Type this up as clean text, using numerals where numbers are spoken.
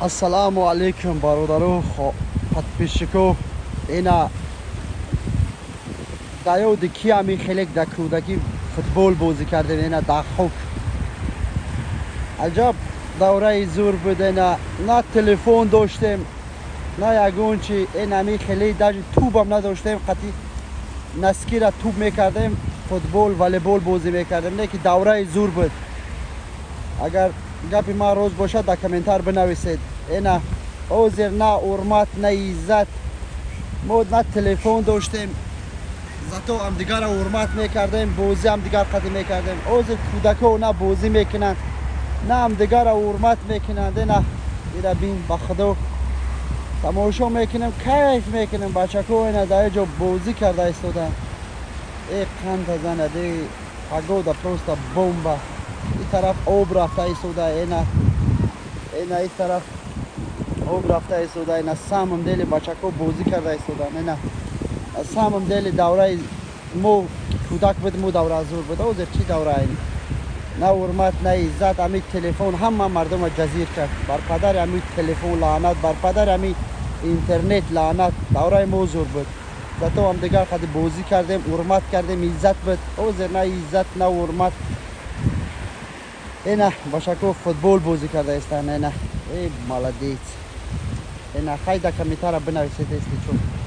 Ассалому алайкум, бародару подписчико. Ина даёди ки ами хелек да кӯдакӣ футбол бозӣ кардем, ина да хок. Аҷаб давраи зур буд. Ина на телефон доштем, на ягон чи. Ин ами хеле даже тубам надоштем, қати носкира туб мекардем, футбол, волейбол бозӣ мекардем. Не ки давраи зур буд. Агар гапи ман рост бошад, дар комментар бинависед. Ина ҳозир на ҳурмат, на иззат. Мо на телефон доштем, зато ҳамдигарро ҳурмат мекардем, бозӣ ҳамдигар қадим мекардем. Ҳозир кӯдако на бозӣ мекунанд, на ҳамдигарро ҳурмат мекунанд. Ина ира бин, ба худо, тамошо мекунем, кайф мекунем. Бачако ина дар ҷо бозӣ карда истоданд. Э, қанда занад, э, погода просто бомба. И тараф об рафта истода, ина, ина и тараф об рафта истода. Ина самом деле бачако бозӣ карда истоданд. Ина самом деле давраи мо кӯдак буд, мо давра зур буд. Ҳозир чӣ давра? На ҳурмат, на иззат. Ами телефон ҳама мардума ҷазир кард. Бар падари ами телефон лаънат, бар падари ами интернет лаънат. Давраи мо зур буд, зато ҳамдигар қади бозӣ кардем, ҳурмат кардем, иззат буд. Ҳозир на иззат, на ҳурмат. Ина бачако футбол бозӣ карда истанд. Ина, э, молодец. Ина, хайда, комментара бинависед, если чо.